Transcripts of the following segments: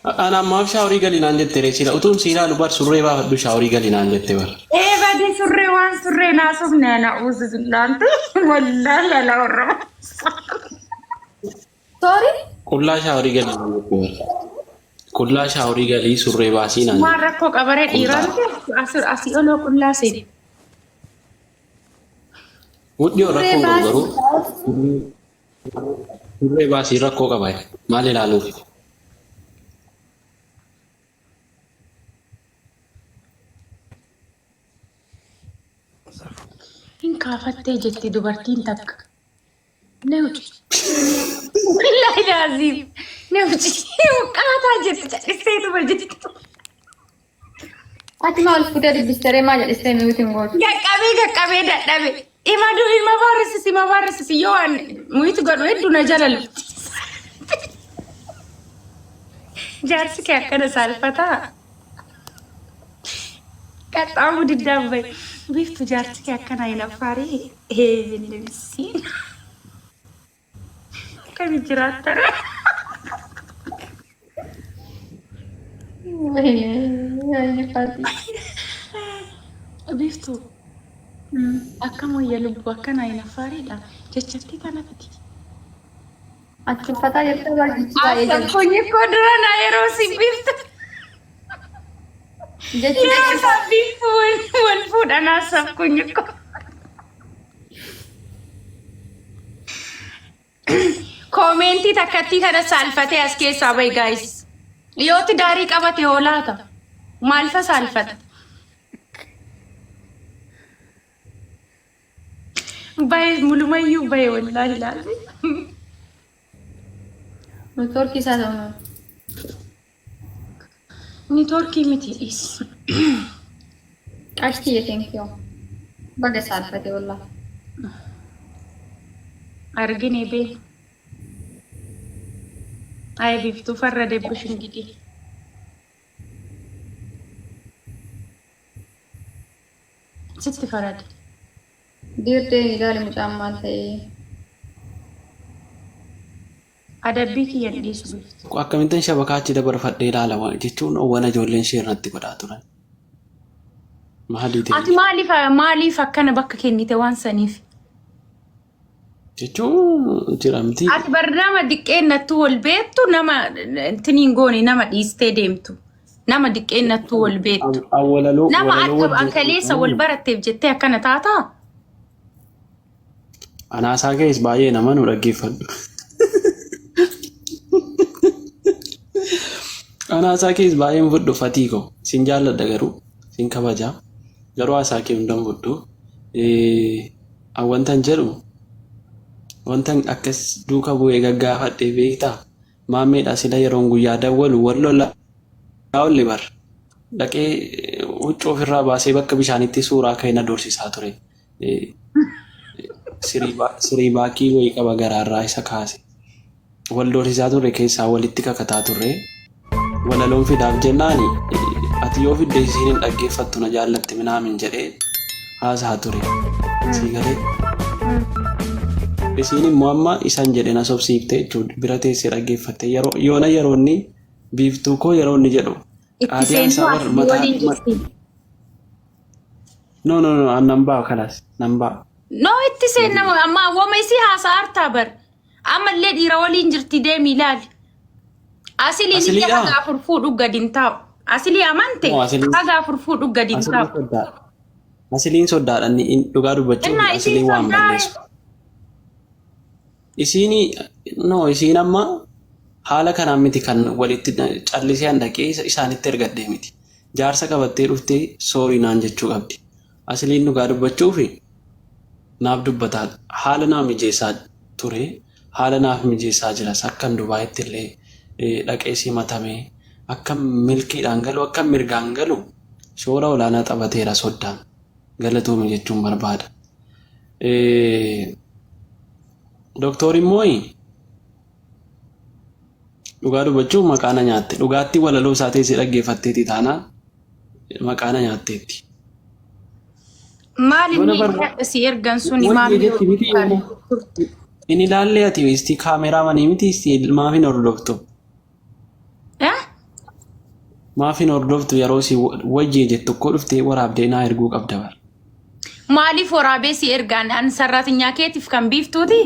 Ana ammaaf shaaworii gali naan jette ree sila utuun si ilaalu bar surree baafadhu shaaworii gali naan jette bar. Ee badii surree waan surree naasofne ana uuzu billaantu wallaahi ala warra. Sorry? Qullaa shaaworii gali naan jette bar. Qullaa shaaworii galii surree baasii naan Waan jette. rakkoo qabaree dhiiraa Qullaa. miti asii oloo qullaa seeni. Mudhii Surree rakkoon qabu baasii. garuu surree baasii rakkoo qaba. Maal ilaaluuf? Hin kaafattee jetti dubartiin takka. Namichi. Wallaahi laaziim. Namichi qaataa jetti callisteetuma jetti. Ati maal fuutee dubbisteree maal jedhistee mute hin gootu? Qaqqabee qaqqabee dadhabe. Ima du ima baarrisisi ima baarrisisi yoo an mute godhu hedduu na jala lufti. Jaarsi kee akkana saalfataa. Qaxxaamuu diddaan bahe. Biiftu jaarsi kee akkana hin affaarii. Hee jennee Akkami jiraattan? Biiftuu akkam wayya lubbuu akkana hin affaariidha. Jechattii tana fiti. Achi uffataa jirta barjichi baay'ee jala. Asakkunyi koo dura na yeroo si biiftu. Jechi Yeroo isaan biiftu wal fuudhan asakkunyi koo. Koomentii takkattii kana saalfatee as keessaa bahi gaayis. Yooti daarii qabate hoo laata? Maalfa saalfata? Bahe mulumayyuu bahe wallaahi laazim. Networkii isaa ta'u. Niitoorkii miti dhiis. Qashtii thank you. Baga saalfate wallah. Argine bee. Ay biiftuu farra debbish ingidii. Sitti farade. Dirdee ilaali mucaan maal ta'ee. Adabbii kiyya hin dhiisu biiftuu. Akkamittan shabakaa achi dabarfadhee ilaala waan jechuun waan ijoolleen ishee irratti godhaa turan. Maalii ta'e Ati maaliif maaliif akkana bakka kennite waan saniif? jechuun jiramti. Ati bar nama diqqeennattuu wal beektu nama intiniin goone nama dhiistee deemtu. Nama diqqeennattuu wal beektu. Walaloo Nama walaloo akka wajjin kaleessa wal baratteef jettee akkana taataa? Anaasaa kees baay'ee nama nu dhaggeeffadhu. Anaasaa kees baay'een fudhu fatii koo. Sin jaalladha garuu sin kabaja. Garuu haasaa kee hundan fudhu. Wantan jedhu wantan akkas duuka bu'ee gaggaafadhe beektaa? Maammeedha sila yeroon guyyaa dawwalu wal lolaa olli bar. Dhaqee huccuu ofirraa baasee bakka bishaanitti suuraa ka'e na doorsisaa ture. Sirii baakii wayii qaba garaarraa isa kaase. Wal doorsisaa turre keessaa walitti kakataa turre. Walaloon fidaaf jennaani ati yoo fidde isiin hin dhaggeeffattu na jaallatti minaamin jedhee haasaa ture. Sii galee. Isiin immoo amma isan jedhe na sobsiifte jechuudha. Bira teessee dhaggeeffatte. Yeroo yoona yeroo inni biiftuu koo yeroo inni jedhu Itti qaadiyaan seentuu isaa bar asii mataa waliin jirti. No, no, no, an nan ba'a kalaas, nan ba'a. No itti seenna amma wama isii haasaa artaa bar. Ammallee dhiira waliin jirti deemi ilaali. Asiliin illee Asiliidhaa? haga afur fuudhu gadi hin taa'u. Asilii amante No, asiliin haga afur fuudhu gadi hin asiliin taa'u. soddaadha. Asiliin soddaadha inni dhugaa dubbachuuf Innaa isiin asiliin waan soddaare. balleessu. Isiin no isiin amma haala kanaan miti kan walitti callisee an dhaqee isaanitti ergadhee miti. Jaarsa qabattee dhuftee soorii naan jechuu qabdi. Asiliin dhugaa dubbachuuf naaf dubbataa haala naa mijeessaa ture haala naaf mijeessaa jiras akkan Dubaayitti illee dhaqee simatamee akkan milkiidhaan galu akkan mirgaan galu shoora olaanaa taphateera soddaan galatoomi jechuun barbaada. Doktoor immoo dhugaa dubbachuuf maqaa na nyaatte. Dhugaatti walaloo isaa teessee dhaggeeffatteeti taanaan maqaa na nyaatteetti. Maal Yoona inni bar si ergan suni wayye maal jetti miti yoona. Inni ilaallee ati isti kaameraa manii miti isti maaf hin hordoftu. Eh? Maaf hin hordoftu yeroo si wayyee jettu koo dhuftee waraabdee naa erguu qabda bar. Maaliif waraabee si ergaan an sarraatinyaa keetiif kan biiftuuti?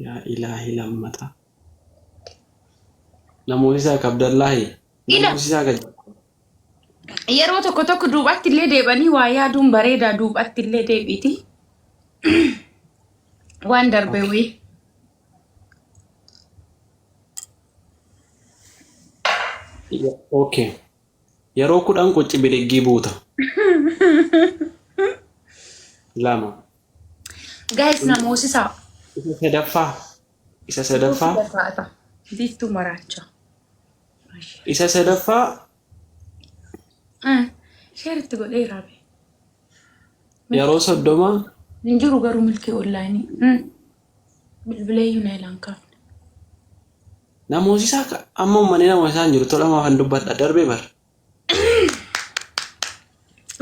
Yaa ilaahi lammata. Namoota isaa kabdallaahi. Ila. Namoota isaa gad. Yeroo tokko tokko duubatti illee deebanii waa yaaduun bareedaa duubatti illee deebiiti. Waan darbe wayii. Okay. Yeroo 10 qocci bidiggii buuta. Lama. Guys na moosisaa. Isa sadaffaa. Isa sadaffaa. Biiftuu maraacha. Isa sadaffaa Share itti godheera be. Yeroo 30. Hin jiru garuu milkii onlaayinii. Bilbileeyyuu na ilaan kaafne. Namoosisaa amma uummanni namoosisaa hin jiru tola maafan dubbadha darbee bar.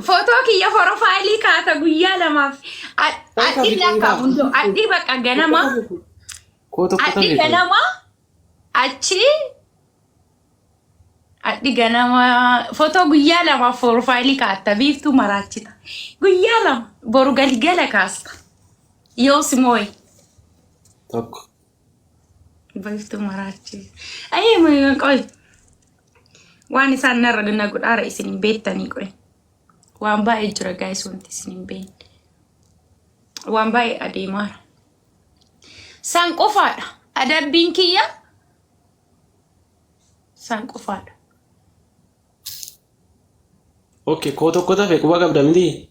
Footoo kiyya porofaayilii kaata guyyaa lamaaf. Adhi lakka hundoo adhi bakka ganama. Koo tokko Adhi tafe. ganama achi Adhi ganama footoo guyyaa lamaaf porofaayilii kaatta biiftuu maraachita. Guyyaa lama boru galgala kaasta. Yoo si mooye. Tokko. Biiftuu maraachi. Ayyee qoy. Waan isaan narra na godhaara isin hin beektanii qoy. Waan baay'ee jira gaayis wanti isin hin beekne. Waan baay'ee adeemaara. San qofaadha. Adabbiin kiyya Isaan qofaadha. Okay, koo tokko tafe quba qabda miti?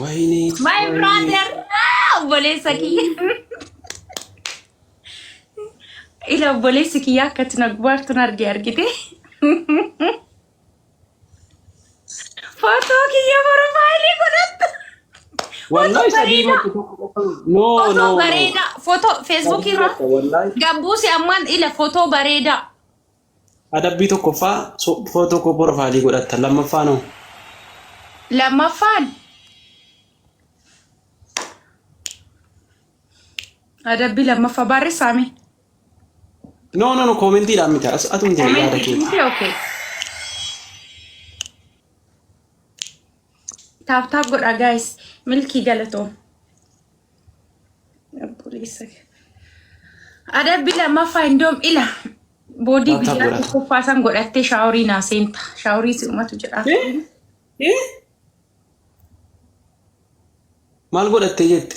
Wayinee. My brother! Ah, obboleessa kiyya. Ila obboleessi kiyya akkatti na gubaartu na arge argite. Footoo kiyya porofaayilii godhatta. Wallahi sadii bareeda. matu tokko qofa. No, Footoo no, no. bareedaa. Footoo feesbuukii irraa Wallahi. gabbuusi ammaan ila footoo bareedaa. Adabbii tokkoffaa footoo koo porofaayilii godhatta. Lammaffaa noo. Lammaffaan adabbii lammaffaa barreessaame. No, no, no, koomentiidhaan miti. As atumti yaada keeti. Miti okay. Taap taap godha guys. Milkii galatoom. Obboleessa. Adabbii lammaffaa indoom ila. Boodii Taap taap guyyaa godha. tokkoffaa san godhattee shaaworii naa seenta. Shaaworii si umatu jedha. Eh? Eh? Maal godhattee jette?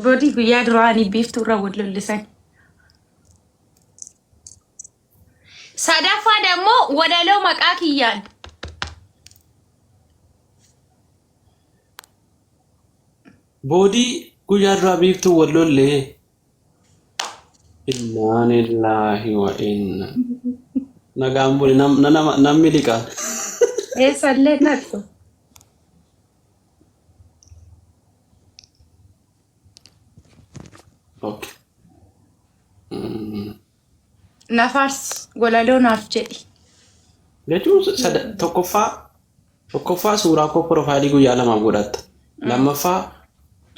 Boodii guyyaa duraanii biiftuu irra wal lollisan. Sadaffaa dammoo walaloo maqaa kiyyaan. Boodii guyyaa duraa biiftuu wal lollee. Innaa lillaahi wa inna. Nagaan buli namni liqa. Eessallee naqxu. Okay. Nafaars walaloo naaf jedhi. Jechuun tokkoffaa suuraa koo profaayilii guyyaa lamaaf godhatta. Lammaffaa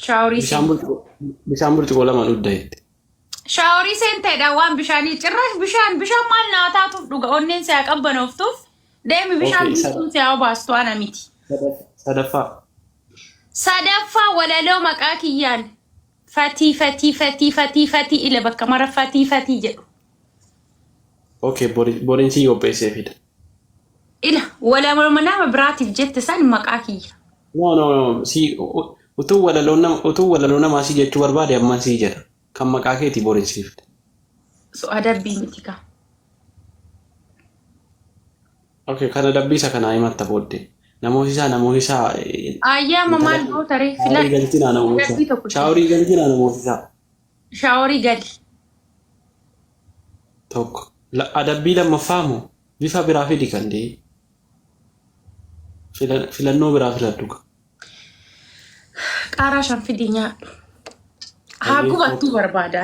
Shaaworii bishaan burcuqqoo bishaan burcuqqoo lama dhugda jette. Shaaworii seenteedha waan bishaanii cirrash bishaan bishaan maal naa taatuuf dhuga onneen si haa qabbanooftuuf deemi bishaan Okay, biiftuun si haa obaastu ana miti. Sadaffaa. Sadaffaa walaloo maqaa kiyyaan fatii fatii fatii fatii fatii ila bakka mara fatii fatii jedhu. Okay, boriin si qopheessee fida. Ila walaloo nama biraatiif jette san maqaa kiyya. No, no, no. Si utuu walaloo nama utuu walaloo namaa si jechuu barbaade amman si jedha. Kan maqaa keetii boriin si fida. So adabbii miti kaa. Okay, kan adabbii isa kanaa himatta booddee. Namooti isaa namooti isaa. Ayyaama maal goota ree Shaaworii filadhu. galchinaa namooti Adabbii isaa. tokko Shaaworii galchinaa namooti isaa. Shaaworii gali. Tokko. Adabbii lammaffaa moo bifa biraa fidi kan dee. Filannoo biraa filadhu. Qaaraa shan fidii nyaadhu. Haa gubattuu barbaada.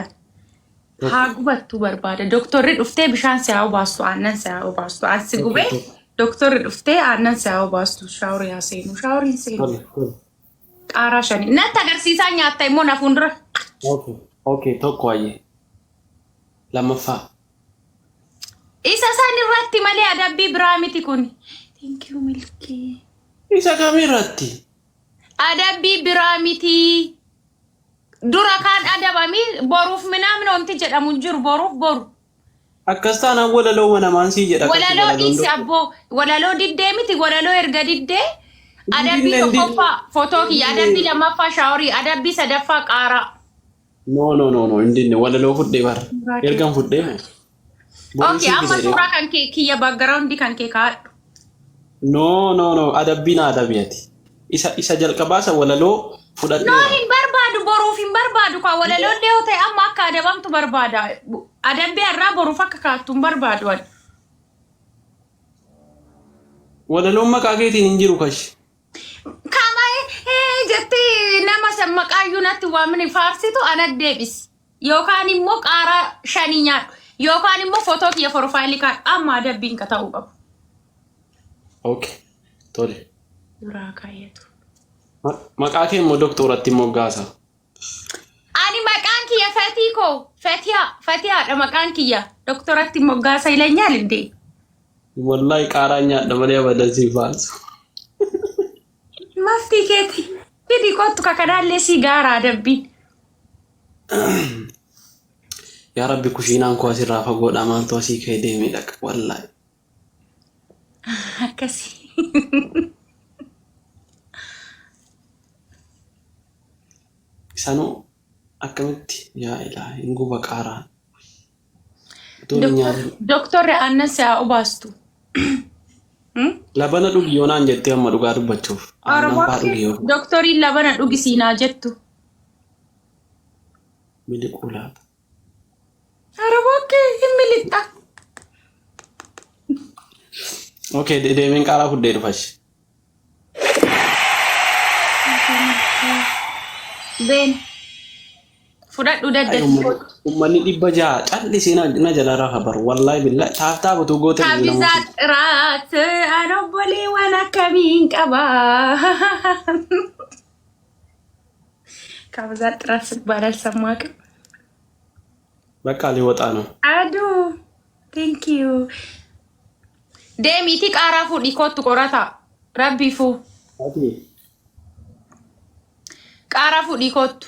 Haa gubattuu barbaada. Doktorri dhuftee bishaan si haa obaastu, aannan si haa obaastu. An si gubee doktorri dhuftee aannan si haa obaastu. Shaaworii haa seenu. Shaaworiin seenu. Tole, tole. Qaaraa shani. Natti agarsiisaa nyaatta immoo na fuuldura. Okay. Okay, tokko ayyee. Lammaffaa. Isa san irratti malee adabbii biraa miti kun. Thank you Milkii. Isa kamirratti? Adabbii biraa miti. Dura kaan adabami boruuf minaamin wanti jedhamu hin jiru boruuf boru. Akkas taanaan walaloo namaan sii jedha. Akkasi Walaloo walaloon dhiisi tokko. abboo. Walaloo diddee miti walaloo erga diddee. Adabbii Hin dinne. tokkoffaa fotoo kiyya, adabbii lammaffaa shaaworii, adabbii sadaffaa qaaraa. No no no no hin dinne walaloo fudhee bara. Suuraa kee. Ergan fudhee moo? Boruu Okay, sii amma fida suuraa kan kee kiyya background kan kee kaa'adhu. No no no adabbii na adabi ati. Isa jalqabaa isa walaloo No fudhadheera. hin barbaadu boruuf hin barbaadu kaa walaloo illee yoo ta'e amma akka adabamtu barbaada. Adabbii har'aa boruuf akka kaa'attu hin barbaadu ani. Walaloon maqaa keetiin hin jiru kashi. Kama jettee nama san maqaayyuu natti waamni faarsitu ana deebisi. Yookaan immoo qaaraa shanii nyaadhu. Yookaan immoo fotoo kiyya profaayilii kaa'adhu. Amma adabbiin ka ta'uu qabu. Okay. Tole. Duraa kaayyatu. Maqaa kee immoo doktooratti moggaasa. Ani maqaan kiyya Fatii koo Fatiyaa Fatiyaadha maqaan kiyya. Doktoratti moggaasa ilanyaal indee. Wallahi qaaraa nyaadha malee abadan sii baasu. Maftii keeti. Fidi kottu kakanaallee sii gaara adabbiin. Yaa Rabbi kushiinaan koo asirraa fagoodha maaltu asii ka'ee deemee dhaqa wallahi. Akkasii. Isanuu akkamitti yaa ilaahi hin guba qaaraan. Utuu hin nyaatin. Doktorri aannan si haa obaastu. Labana dhugi yoo naan jettee amma dhugaa dubbachuuf. Aannan faa dhugi yoo Doktoriin labana dhugi siinaa jettu. Miliquu laata. Arabokkee hin miliqxa. Okay, deemeen qaaraa fudhee dhufash. Been fudhadhu daddafii. Uummanni 600 callisee na jala rafa bar wallahi billahi taaftaa utuu goote Kabisaa xiraat an obboleewwan akkamiin qaba. Kabisaa xiraat ስትባል አልሰማህም? በቃ ሊወጣ ነው። አዱ thank you. Deemiitii qaaraa fuudhii kottu qorataa. Rabbii fuu. Ati Qaaraa fuudhii kottu.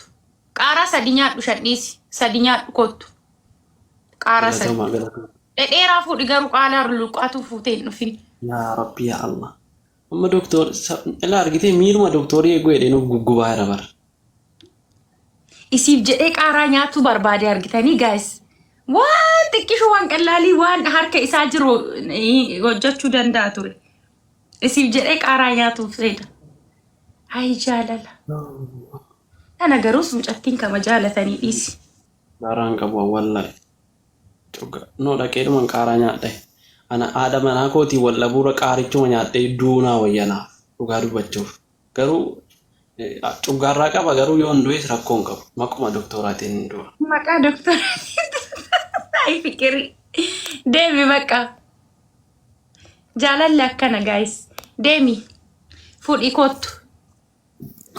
Qaaraa sadi nyaadhu shan dhiisi. Sadi nyaadhu kottu. Qaaraa sadi. galatoomaa galatoomaa. Dhedheeraa fuudhi garuu qaalaa luqqaatu fuutee hin dhufin. Yaa Rabbi yaa Allah. Amma doktor ilaa argitee miiluma doktorii eeguu jedhee nuuf guggubaa jira bara. Isiif jedhee qaaraa nyaatuu barbaade argitanii guys. Waan xiqqishu waan qallaalii waan harka isaa jiru hojjechuu danda'a ture. Isiif jedhee qaaraa nyaatuuf seeda. Ay jaalala. Kana garuu mucattiin kama jaalatanii dhiisi. Daaraan qabu wallahi. No dhaqeedhuman qaaraa nyaadhe. Ana haadha manaa kootii wal dhabuura qaarichuma nyaadhee duunaa wayyanaaf dhugaa dubbachuuf. Garuu cuggaarraa qaba garuu yoon du'es rakkoo hin qabu. Maquma doktoraatiin hin du'a. Maqaa doktoraatiin. Ay fikirii. Deemi bakka. Jaalalli akkana guys. Deemi. Fuudhii kottu.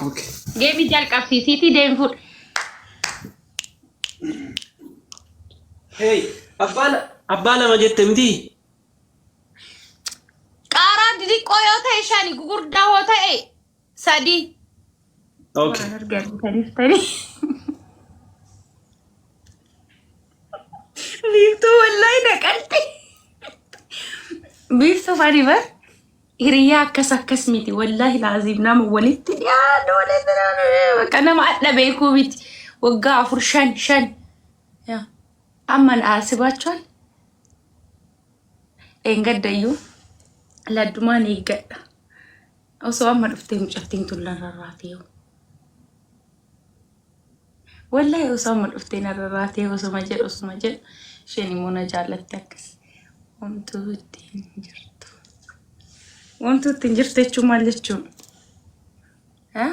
Okay. Deemi jalqabsiisiitii deemi fuudhi. Hey, abbaa lama jette miti? Qaaraa xixiqqoo yoo ta'e shani gugurdaa yoo ta'e sadi. Okay. Waan argataniif. Biiftuu wallahi naqalte. Biiftuu fani bar hiriyaa akkas akkas miti wallahi laaziim nama walitti dhiyaatu walitti bakka nama adda beekuu miti waggaa afur shan shan amma አስባችኋል? Dheengaddayyuu laddumaan eeggadha. Osoo amma dhuftee mucattiin tun narrarraatee. Wallahi osoo amma dhuftee narrarraatee osoma jedhu osoma jedhu isheen immoo na jaallatti akkas. Wantuu ittiin jirtu. Wantuu ittiin jirtu jechuun maal jechuun? Haa?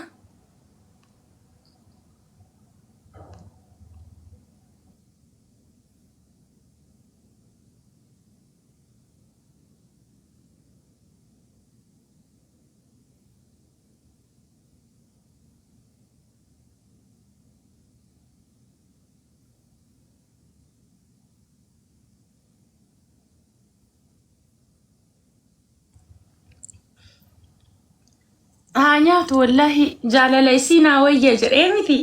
Haa nyaatu wallaahi jaalala isii naa wayya jedhee miti.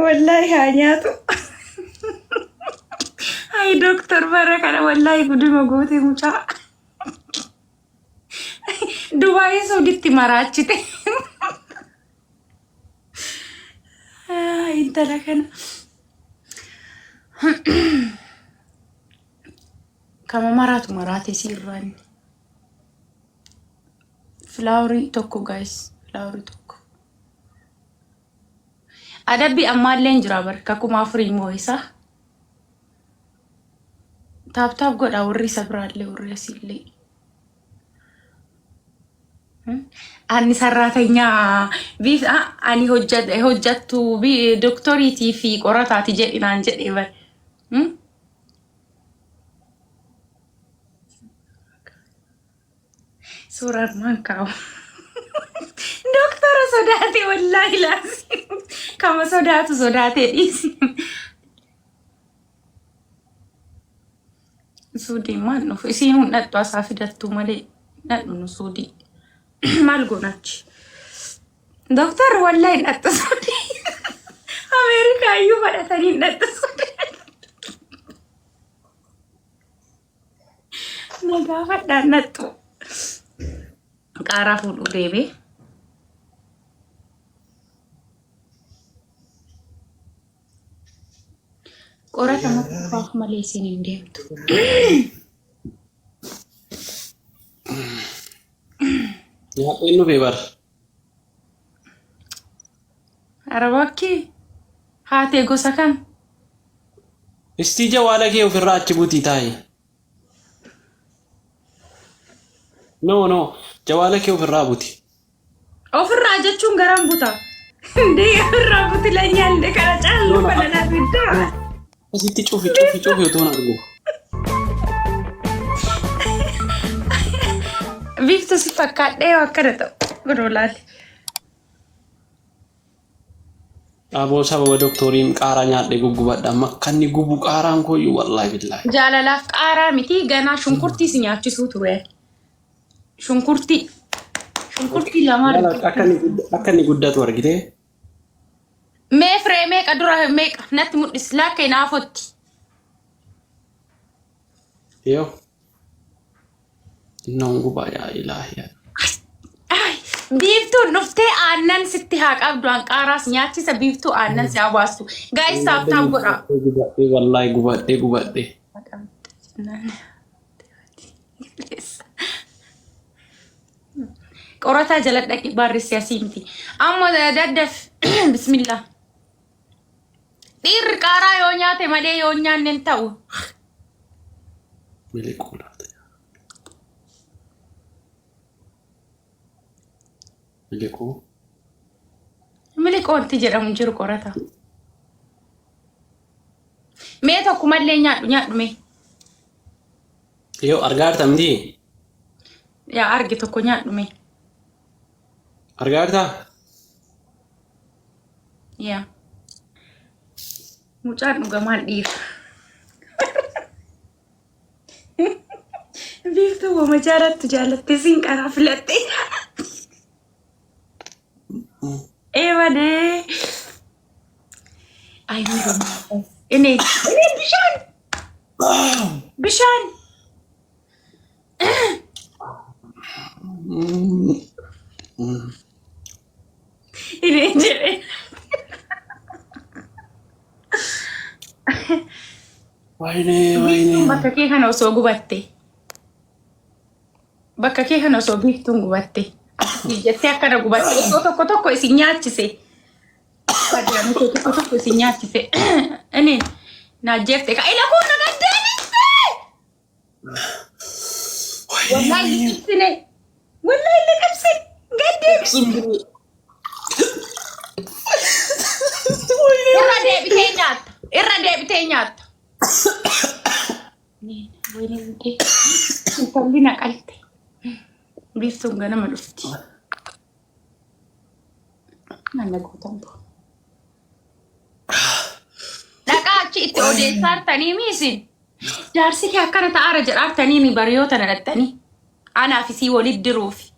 Wallaahi haa nyaatu. Hayi dooktar bara kana wallaahi guduma goote mucaa. Dubaayii Suuditti maraachite. Intala kana. Kama maraatu maraate siirraan. Filaaworii tokko guys. Filaaworii tokko. Adabbii ammaallee hin jira barka 4000 moo isa. Taap taap godha warri isa biraallee warri asiillee. Ani sarraatanyaa biif ani hojjattu doktoriitii fi qorataati jedhi naan jedhee bar. Suuraa armaan kaa'u. Doktara sodaate wallaahi laasi. Kama sodaatu sodaatee dhiisi. Suudii maal dhufu? Isiin hun dhadhu asaa fidattuu malee dhadhu nu suudii. Maal goona achi? Doktar wallaahi hin dhadhu suudii. Ameerikaa iyyuu badhatanii hin dhadhu suudii. Na gaafadhaan dhadhu. Qaaraa fuudhuu deemee. Qorata matuufaaf malee isin hin deemtu. Nyaadheen dhufee bar. Arabakkee haatee gosa kam? Istii jawaala kee ofirraa achi butii taa'i. No no jawaala kee ofirraa buti. Ofirraa jechuun garam buta. Indee ofirraa buti lanyaan indee kana caallu kana na fiddaa. Asitti cufi cufi cufi utuu hin argu. Biiftuu si fakkaadhee akkana ta'u. Godhoo laali. Aboo sababa doktoriin qaaraa nyaadhee guggubadha. Amma akka inni gubu qaaraan kooyyuu wallaahi billaahi. Jaalalaaf qaaraa miti ganaa shunkurtii si nyaachisuu ture. Shunkurtii. Shunkurtii lama Laala akka inni akka inni guddatu argitee. Mee firee meeqa dura meeqa natti mul'is laakka hinaafotti. Yoo. Innoon gubaa yaa ilaahi. Ay, biiftuun dhuftee aannan sitti haa qabdu hanqaaraas nyaachisa biiftuu aannan si haa baastu. Gaayis taap taap godhaa. Gubadhee wallaahi gubadhee gubadhee. Qorataa jala dhaqi barreessi asii miti. Amma daddaf bismillah. Dhiirri qaaraa yoo nyaate malee yoo hin nyaanne hin ta'u. Miliquu laata. Miliquu. Miliqoo wanti jedhamu hin jiru qorata. Mee tokkumallee nyaadhu nyaadhu mee. Yoo argaa jirta miti? Yaa arge tokko nyaadhu mee. Argaa jirtaa? Yaa. Mucaan dhugamaan dhiira. Biiftuu wama jaalattu jaalattee siin qaraa filatte. Eemadee. Ay, inni inni bishaan bishaan. Inni jedhe. Wayinee Biiftuun wayinee. bakka kee kana osoo gubatte. Bakka kee kana osoo biiftuun gubatte. Akkasii jettee akkana gubatte osoo tokko tokko isin nyaachise. Badaan osoo tokko tokko isin nyaachise. Inni na ajjeefte ka ila kun na gaddeebiste. Wallahi liqimsine. Wallahi liqimsine. Gaddeebiste. Irra deebitee nyaatta. Irra deebitee nyaatta. Wayne gudee. Intalli na qalte. Biiftuun ganama dhufti. Mana gootan boo. Dhaqaa achi itti odeessaa jirtanii mi isin? Jaarsi kee akkana ta'aara jedhaartanii mi bariyoota na dhattanii? Anaaf isii walitti diruufi.